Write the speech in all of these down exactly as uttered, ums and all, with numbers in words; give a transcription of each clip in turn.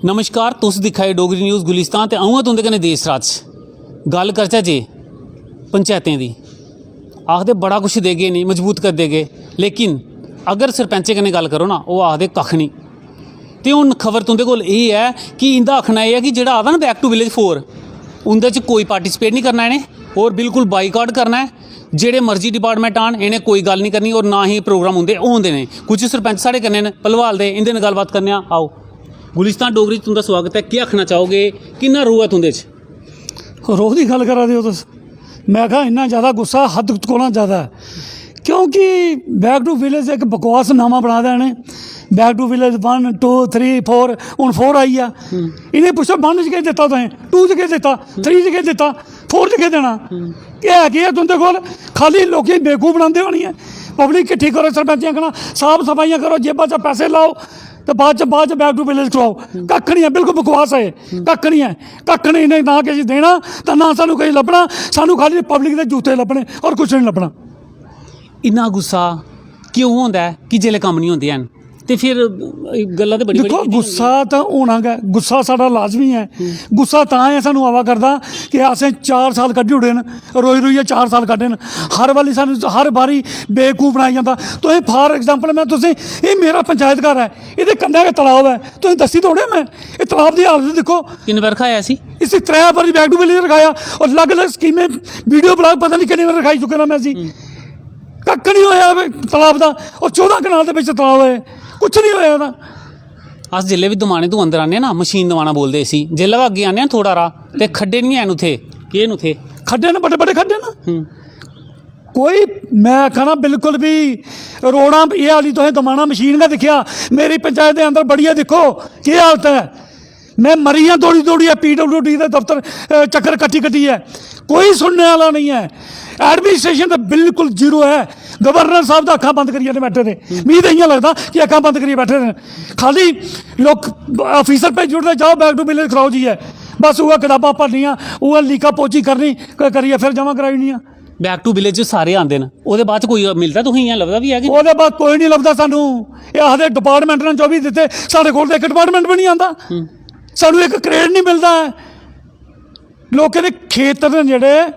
नमस्कार, तुस दिक्खा दे डोगरी न्यूज़ गुलिस्तान ते अ'ऊं आं तुं'दे कन्नै देश राज। गल्ल करचै जे पंचैतें दी, आखदे बड़ा कुछ देगे, इ'नेंगी मजबूत करी देगे, लेकिन अगर सरपैंचें कन्नै गल्ल करो ना, ओह् आखदे कक्ख निं। ते हून खबर तुं'दे कोल एह् ऐ कि इं'दा आखना एह् ऐ कि जेह्ड़ा आखदा ना back to village four, उं'दे च कोई participate निं करना इ'नें, होर बिल्कुल बाईकाट करना ऐ। जेह्ड़े मर्जी डिपार्टमेंट आन, इ'नें कोई गल्ल निं करनी होर ना ही प्रोग्राम उं'दे होन देने। कुछ सरपैंच साढ़े कन्नै न भलवाल दे, इं'दे नै गल्लबात करने आं। आओ, गुलिस्तान डोगरी च तुं'दा स्वागत ऐ। केह् आखना चाहोगे, किन्ना रोह् ऐ तुं'दे च? रोह् दी गल्ल करा दे ओ तुस। में आखा इन्ना ज़्यादा गुस्सा हद्द कोला ज़्यादा ऐ, क्योंकि back to village इक बकवास नामा बनाए दा इ'नें। Back to village one, two, three, four, हून four आई गेआ। इ'नें पुच्छो, one च केह् दित्ता तुसें, two च केह् दित्ता, three च केह् दित्ता, four च केह् देना? केह् है केह् ऐ तुं'दे कोल? खाली लोकें गी बेवकूफ बनांदे होनी ऐ। पब्लिक किट्ठी करो, सरपंचें आखना साफ सफाइयां करो, जेबा च पैसे लाओ, ते बाद च, बाद च back to village कराओ। कक्ख निं ऐ, बिल्कुल बकवास ऐ एह्। कक्ख निं ऐ, कक्ख निं, इ'नें ना किश देना ते ना सानूं किश लब्भना। सानूं खाली पब्लिक दे जूते लब्भने, होर कुछ निं लब्भना। इन्ना गुस्सा क्यों होंदा ऐ कि जेल्लै कम्म निं होंदे हैन? ते फिर गल्लां ते बड़ी, दिक्खो, गुस्सा तां होना गै, गुस्सा साढ़ा लाजमी ऐ। गुस्सा तां ऐ सानूं आवा करदा कि असें चार साल कड्ढी ओड़े न, रोई रोइयै चार साल कड्ढे न। हर बारी सानूं, हर बारी बेवकूफ बनाया जंदा। तुसें, for example, में तुसें, एह् मेरा पंचायत घर ऐ, एह्दे कन्नै गै तलाब ऐ, तुसें दस्सी देई ओड़ेआ में? एह् तलाब दी हालत दिक्खो। किन्ने बार रखाया इसी? इसी त्रै बारी back to village रखाया, और अलग-अलग स्कीमें, वीडियो ब्लॉग पता नहीं किन्ने बार रखाई चुके दा में इसी। कक्ख नहीं होया तलाब दा, और चौदां कनाल दे बिच तलाब ऐ, कुछ नहीं होया एह्दा। अस जिसलै बी दमाने तों अंदर आने ना, मशीन दमाना बोलदे इसी, जिसलै बी अग्गें आने ना थोह्ड़ा हारा, ते खड्डे निं हैन उत्थै। केह् न उत्थै? खड्डे न, बड्डे बड्डे खड्डे न। कोई, में आखा ना, बिल्कुल बी रोड़ां, एह् आह्ली तुसें दमाना मशीन गै दिक्खेआ, मेरी पंचायत दे अंदर बड़ियै दिक्खो केह् हालत ऐ। में मरी आं दौड़ी दौड़ियै PWD दे दफ्तर, अ, चक्कर कट्टी कट्टियै, कोई सुनने आह्ला नेईं ऐ। एडमिनिस्ट्रेशन ते बिल्कुल जीरो ऐ। गवर्नर साहब दा अक्खां बंद करियै ते बैठे दे, मिगी ते इ'यां लगदा कि अक्खां बंद करियै बैठे दे न। खाली लोक, अफीसर भेजी ओड़दे, "जाओ, back to village कराओ जाइयै।" बस उ'ऐ कताबां भरनियां, उ'ऐ लीका पोची करनी, क-, करियै फिर जमा कराई ओड़नियां। Back to village च सारे आंदे न, ओह्दे बाद च कोई मिलदा तुसें, इ'यां लभदा बी ऐ कि? ओह्दे बाद कोई निं लभदा सानूं। एह् आखदे डिपार्टमेंट ने चौबी दित्ते, साढ़े कोल ते इक डिपार्टमेंट बी निं आंदा। सानूं इक क्रेड निं मिलदा ऐ। लोकें दे खेतर न जेह्ड़े,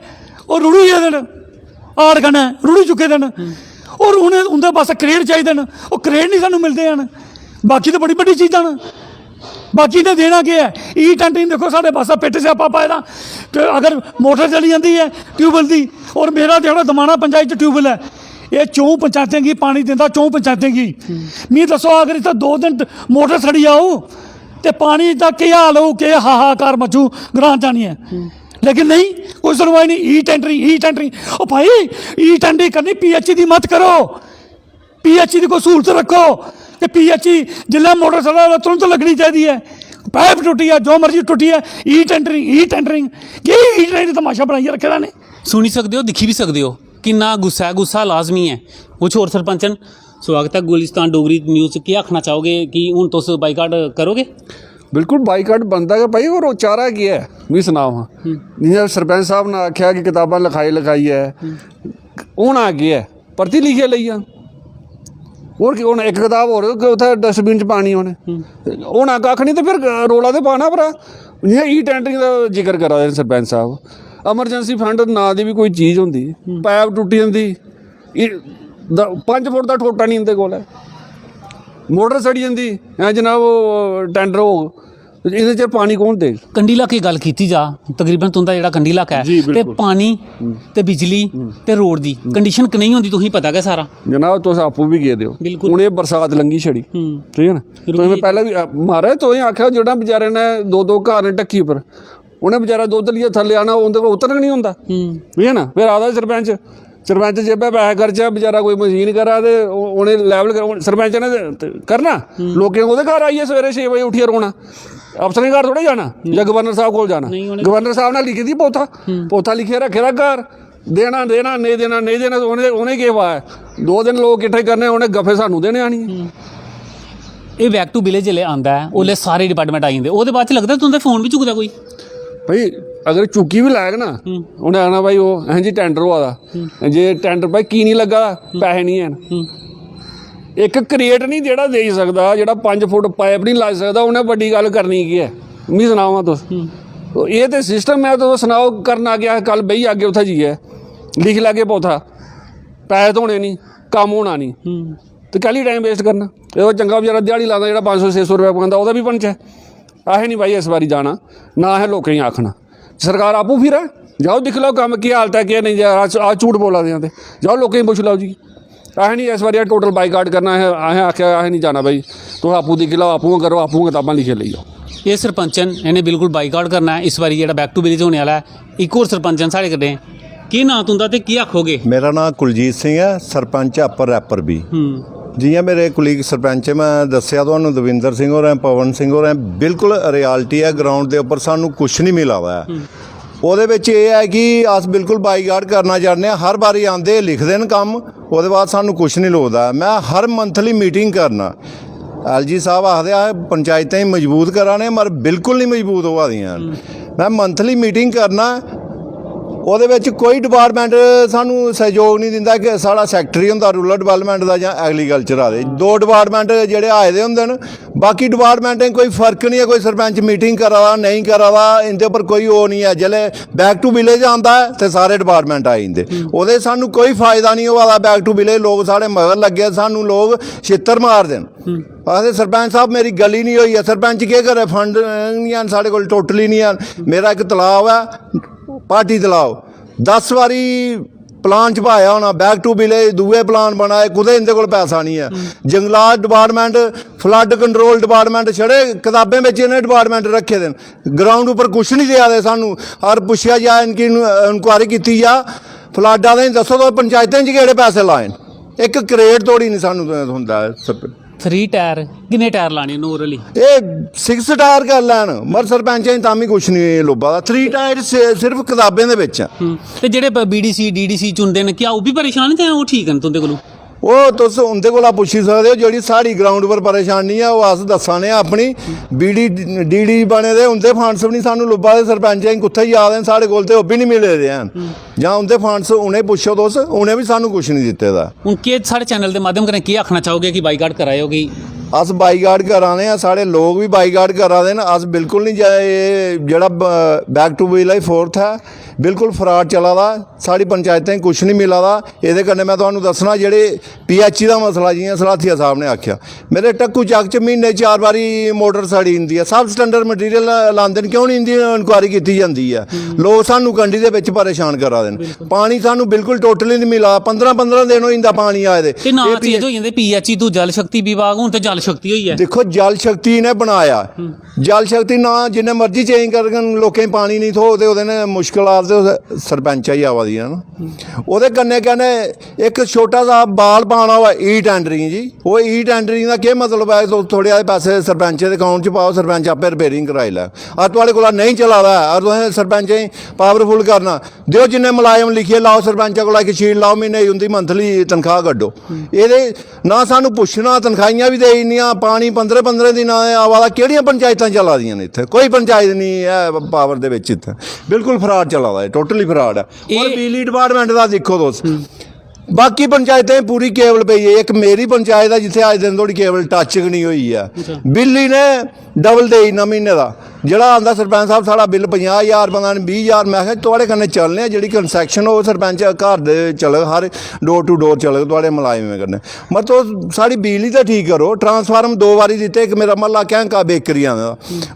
ओह् रुढ़ी गेदे न, हाड़ कन्नै रुढ़ी चुके दे न। और उ'नें, उं'दे पासै क्रेड चाहिदे न, ओह् क्रेड निं सानूं मिलदे हैन। बाकी ते बड़ी बड्डी चीजां न। बाकी इ'नें देना केह् ऐ? ई टेंडरिंग दिक्खो, साढ़े पासै पिट्ठ स्यापा पाए दा। ते अगर मोटर चली जंदी ऐ ट्यूबवैल दी, और मेरा जेह्ड़ा दमाना पंचायत च ट्यूबवैल ऐ, एह् च'ऊं पंचायतें गी पानी दिंदा, च'ऊं पंचायतें गी। मिगी दस्सो, अगर इत्थै दो दिन मोटर सड़ी जाओ ते पानी दा केह् हाल होग, केह् हाहाकार मचू ग्रां च आनियै। लेकिन नेईं, कोई सुनवाई निं। E tendering, e tendering. ओ भाई, ई टेंडरिंग करनी, PHE दी मत करो। PHE दी कोई स्हूलत रक्खो कि PHE जिसलै मोटर सड़ा, तुरंत लग्गनी चाहिदी ऐ। पाइप टुट्टी ऐ, जो मर्जी टुट्टी ऐ, ई टेंडरिंग, ई टेंडरिंग। केह् ई टेंडरिंग तमाशा बनाइयै रक्खे दा इ'नें? सुनी सकदे ओ, दिक्खी बी सकदे ओ, किन्ना गुस्सा ऐ। गुस्सा लाजमी ऐ। कुछ होर सरपंच न, स्वागत ऐ गुलिस्तान डोगरी न्यूज़ च। केह् आखना चाहोगे कि हून तुस बाईकाट करोगे? बिल्कुल, बाईकाट बनदा गै भाई, होर ओह् चारा केह् ऐ, मिगी सनाओ हां। जि'यां सरपंच साहब ने आखेआ कि कताबां लखाई लखाइयै, होना केह् ऐ? परती लिखियै लेई जान। होर केह् होना? इक कताब होर उत्थै डस्टबिन च पानी उ'नें। होना कक्ख निं ते फिर रौला ते पाना भ्रा। जि'यां ई टेंडरिंग दा जिक्र करा दे न सरपंच साहब, इमरजेंसी फंड नांऽ दी बी कोई चीज होंदी, पाइप टुट्टी जंदी, एह् द-, पंज फुट दा ठोटा निं इं'दे कोल ऐ। मोटर सड़ी जंदी, हैं जनाब, ओह् टेंडर होग, एह्दे च पानी कौन देग? कंढी इलाके दी गल्ल कीती जा, तकरीबन तुं'दा जेह्ड़ा कंढी इलाका ऐ, जी, ते बिल्कुल। पानी ते बिजली ते रोड दी कंडीशन कनेही होंदी, तुसेंगी पता गै सारा। जनाब, तुस आपूं बी गेदे ओ। बिल्कुल। हून एह् बरसात लंघी छड़ी, ठीक ऐ ना? तुसें पैह्लें बी, अ, महाराज, तुसें आखेआ जेह्ड़ा बेचारे ने दो दो घर न ढक्की उप्पर, उ'नें बेचारा दुद्ध लेइयै थल्ले आना, उं'दे कोल उतरन गै निं होंदा। ठीक ऐ ना? फिर आखदा सरपंच, सरपंच जेबै पैसे खर्चै, बेचारा कोई मशीन करा ते उ-, उ'नें लेवल कर-, उ'नें, सरपंच ने ते करना। लोकें ओह्दे घर आइयै सवेरे छे बजे उट्ठियै रोना, अफसरें दे घर थोड़े जाना जां गवर्नर साहब कोल जाना। गवर्नर साहब ने लिखी दी पोथा, पोथा लिखियै रक्खे दा घर, देना, देना, नेईं देना, नेईं देना, ते उ'नें, उ'नें केह् पता ऐ? दो दिन लोक किट्ठे करने, उ'नें गफ्फे सानूं देने आनियां। एह् back to village जिसलै आंदा ऐ, उसलै सारे डिपार्टमेंट आई जंदे। ओह्दे बाद च लगदा तुं'दे फोन बी चुकदा कोई? भाई, अगर चुक्की बी लैग ना, उ'नें आखना, "भाई, ओह्, हैं जी, टेंडर होआ दा।" जे टेंडर, भाई, की निं लग्गा दा? पैहे निं हैन। इक क्रेट निं जेह्ड़ा देई सकदा, जेह्ड़ा पंज फुट पाइप निं लाई सकदा, उ'नें बड्डी गल्ल करनी केह् ऐ? मी सनाओ हां तुस। तो एह् ते सिस्टम ऐ, तुस सनाओ करना केह् ऐ? कल बेही जागे उत्थै जाइयै, लिखी लैगे पोथा, पैसे थ्होने निं, कम्म होना निं। ते कैह्ली टाइम वेस्ट करना? एह् चंगा बचैरा ध्याड़ी लांदा जेह्ड़ा पंज सौ छे सौ रपेआ कमांदा, ओह्दा बी बनचै। असें निं भाई इस बारी जाना, ना असें लोकें गी आखना। सरकार आपूं फिरै, जाओ दिक्खी लैओ कम्म केह् हालत ऐ, केह् नेईं, जे अस, अस झूठ बोला दे आं ते जाओ लोकें गी पुच्छी लैओ जी। असें निं इस बारी टोटल बाईकाट करना, असें, असें आखेआ असें निं जाना भाई, तुस आपूं दिक्खी लैओ, आपूं गै करो, आपूं कताबां लिखियै लेई जाओ। एह् सरपंच न, इ'नें बिल्कुल बाईकाट करना ऐ इस बारी जेह्ड़ा back to village होने आह्ला ऐ। इक होर सरपंच न साढ़े कन्नै, केह् नांऽ तुं'दा ते केह् आखोगे? मेरा नांऽ कुलजीत सिंह ऐ, सरपंच अपर रैपर बी। जि'यां मेरे कुलीग सरपंच, में दस्सेआ तुहानू, दविंदर सिंह होरें, पवन सिंह होरें, बिल्कुल रियलिटी ऐ, ग्राउंड दे उप्पर सानू कुछ नहीं मिला दा ऐ। ओह्दे बिच एह् ऐ कि अस बिल्कुल बाईकाट करना चाह्न्ने आं। हर बारी आंदे, लिखदे न कम्म, ओह्दे बाद सानू कुछ नहीं लोड़दा ऐ। में हर मंथली मीटिंग करना। एलजी साहब आखदे अस पंचायतें गी मजबूत करा ने, मगर बिल्कुल नहीं मजबूत होआ दियां न। में मंथली मीटिंग करना, ओह्दे बिच कोई डिपार्टमेंट सानू सैहयोग नहीं दिंदा। कि साढ़ा सैक्रेटरी होंदा रूरल डिवैलपमेंट दा जां एग्रीकल्चर आह्ले, दो डिपार्टमेंट जेह्ड़े आए दे होंदे न, बाकी डिपार्टमेंटें च कोई फर्क नहीं ऐ। कोई सरपंच मीटिंग करा दा, नेईं करा दा, इं'दे उप्पर कोई ओह् नहीं ऐ। जिसलै बैक टू विलेज आंदा ऐ ते सारे डिपार्टमेंट आई जंदे। ओह्दे सानू कोई फायदा नहीं होआ दा। बैक टू विलेज लोक साढ़े मगर लग्गे, सानू लोक छित्तर मारदे न। आखदे सरपंच साहब मेरी गली नहीं होई ऐ। सरपंच केह् करे, फंड नहीं हैन साढ़े कोल, टोटली नहीं हैन। मेरा इक तलाब ऐ, पाटी तलाब, दस बारी प्लान च पाया होना, बैक टू विलेज, दूए प्लान बनाए, कुतै इं'दे कोल पैसा नहीं ऐ। जंगलात डिपार्टमेंट, फ्लड कंट्रोल डिपार्टमेंट, छड़े कताबें बिच इ'नें डिपार्टमेंट रक्खे दे न। ग्राउंड उप्पर कुछ नहीं देआ दे सानू। हर पुच्छेआ जा, इनकी इनक्वायरी कीती जा, फ्लड आह्लें गी दस्सो तुस पंचायतें च केह्ड़े पैसे लाए न? इक क्रेट तोड़ी नहीं सानू थ्होंदा ऐ। थ्री टायर, किन्ने टायर लाने नोर आह्ली? एह् सिक्स टायर कर लैन, मगर सरपंचें गी तां बी कुछ नहीं लब्भा दा। थ्री टायर सि-, सिर्फ कताबें दे बिच ऐ। ते जेह्ड़े बीडीसी, डीडीसी चुनदे न, क्या ओह् बी परेशान न जां ओह् ठीक न तुं'दे कोलू? ओह् तुस उं'दे कोला पुच्छी सकदे ओ, जेह्ड़ी साढ़ी ग्राउंड पर परेशानी ऐ, ओह् अस दस्सा ने आं अपनी। बीडी, डीडी बने दे, उं'दे फंड्स बी निं सानूं लब्भा दे, सरपंचें गी कुत्थै जा दे न, साढ़े कोल ते ओह् बी निं मिले दे हैन। जां उं'दे फंड्स उ'नें पुच्छो तुस, उ'नें बी सानूं कुछ निं दित्ते दा। हून केह् साढ़े चैनल दे माध्यम कन्नै केह् आखना चाहोगे कि बाईकाट करा दे ओ कि? अस बाईकाट करा ने आं, साढ़े लोक बी बाईकाट करा दे न। अस बिल्कुल निं जा-, एह् जेह्ड़ा ब-, बैक टू विलेज फोर्थ ऐ, बिल्कुल फ्राड चला दा। साढ़ी पंचायतें गी कुछ निं मिला दा। एह्दे कन्नै में तुहानूं दस्सना, जेह्ड़े पीएचई दा मसला, जि'यां सलाथिया साहब ने आखेआ, मेरे टक्कू चक च म्हीने चार बारी मोटर सड़ी जंदी ऐ। सब स्टैंडर्ड मटीरियल लांदे न, क्यों निं इं'दी इनक्वायरी कीती जंदी ऐ? लोक सानूं कंढी दे बिच परेशान करा दे न। पानी सानूं बिल्कुल टोटली निं मिला। पंदरां पंदरां दिन होई जंदा पानी आए दे। ते नांऽ एह् चेंज होई जंदे, पीएचई तू जल शक्ति विभाग, हून ते जल शक्ति होई ऐ। दिक्खो, जल शक्ति इ'नें बनाया। जल शक्ति नांऽ जिन्ने मर्जी चेंज करङन, लोकें गी पानी निं थ्होग ते ओह्दे नै मुश्कलात ते सरपंचा गी आवा दियां न। ओह्दे कन्नै कन्नै इक छोटा सा बाल पाना होऐ ई टैंडरिंग जी, ओह् ई टैंडरिंग दा केह् मतलब ऐ? तुस थोह्ड़े हारे पैसे सरपंचै दे अकाउंट च पाओ, सरपंच आपे रिपेयरिंग कराई लै। अगर थुआढ़े कोला नेईं चला दा ऐ, अगर तुसें सरपंचें गी पावरफुल करना, देओ जिन्ने मलाजम लिखियै लाओ, सरपंचै कोला इक शीट लाओ, म्हीने दी उं'दी मंथली तनखाह् कड्ढो। एह्दे ना सानूं पुच्छना, तनखाहियां बी देई ओड़नियां, पानी पंदरें पंदरें दिनां दा आवा दा। केह्ड़ियां पंचायतां चला दियां न इत्थै? कोई पंचायत निं ऐ पावर दे बिच इत्थै, बिल्कुल फ्राड चला दा ऐ, टोटली फ्राड ऐ। और बिजली डिपार्टमेंट दा दिक्खो तुस, बाकी पंचायतें गी पूरी केबल पेई ऐ, इक मेरी पंचायत ऐ जित्थै अज्ज दिन धोड़ी केबल टच गै निं होई ऐ। बिजली ने डबल देई ओड़ना म्हीने दा। जेह्ड़ा आंदा सरपंच साहब, साढ़ा बिल पंजाह् ज्हार, पता निं बीह् ज्हार। में आखेआ, थुआढ़े कन्नै चलने आं, जेह्ड़ी कंस्ट्रक्शन होग, सरपंच घर दे चलग, हर डोर टू डोर चलग थुआढ़े मलाजमें कन्नै। मतलब, तुस साढ़ी बिजली ते ठीक करो। ट्रांसफार्म दो बारी दित्ते, इक मेरा म्हल्ला घैंका बेकरियां दा,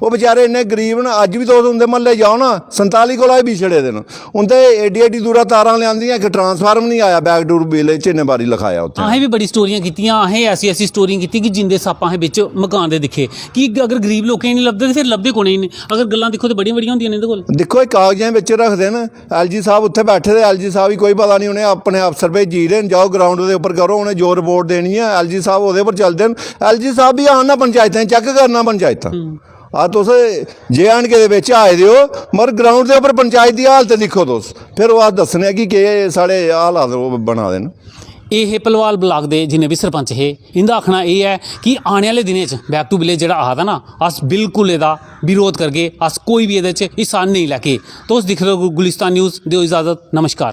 ओह् बेचारे इन्ने गरीब न, अज्ज बी तुस उं'दे म्हल्ले जाओ ना, संताली कोला बी पिछड़े दे न। उं'दे एड्डी एड्डी दूरा तारां लेआंदियां, इक ट्रांसफार्म निं आया, बैक टू विलेज च इन्ने बारी लखाया उत्थै। असें बी बड़ी स्टोरियां कीतियां, असें ऐसी ऐसी स्टोरियां कीतियां कि जिंदे सप्प असें बिच मकान दे दिक्खे। कि अगर गरीब लोकें गी निं लभदे ते फिर लभदे कु'नें गी न? अगर गल्लां दिक्खो ते बड़ियां बड़ियां होंदियां न इं'दे कोल। दिक्खो, एह् कागजें बिच रखदे न। एलजी साहब उत्थै बैठे दे, एलजी साहब गी कोई पता निं, उ'नें अपने अफसर भेजी ओड़े न, जाओ ग्राउंड दे उप्पर करो, उ'नें जो रिपोर्ट देनी ऐ एलजी साहब ओह्दे उप्पर चलदे न। एलजी साहब बी आन ना पंचायतें, चैक करना पंचायतां। आ तुस जे एंड के दे बिच आए दे ओ, मगर ग्राउंड दे उप्पर पंचायत दी हालत दिक्खो तुस, फिर ओह् अस दस्सने आं कि केह् साढ़े हालात ओह् बना दे न। एह् हे भलवाल ब्लाक दे जिन्ने बी सरपंच हे, इं'दा आखना एह् ऐ कि आने आह्ले दिनें च बैक टू विलेज जेह्ड़ा आखदा ना, अस बिल्कुल एह्दा विरोध करगे, अस कोई बी एह्दे च हिस्सा नेईं लैगे। तुस दिखदे र'वो गुलिस्तान न्यूज़, देओ इजाज़त, नमस्कार।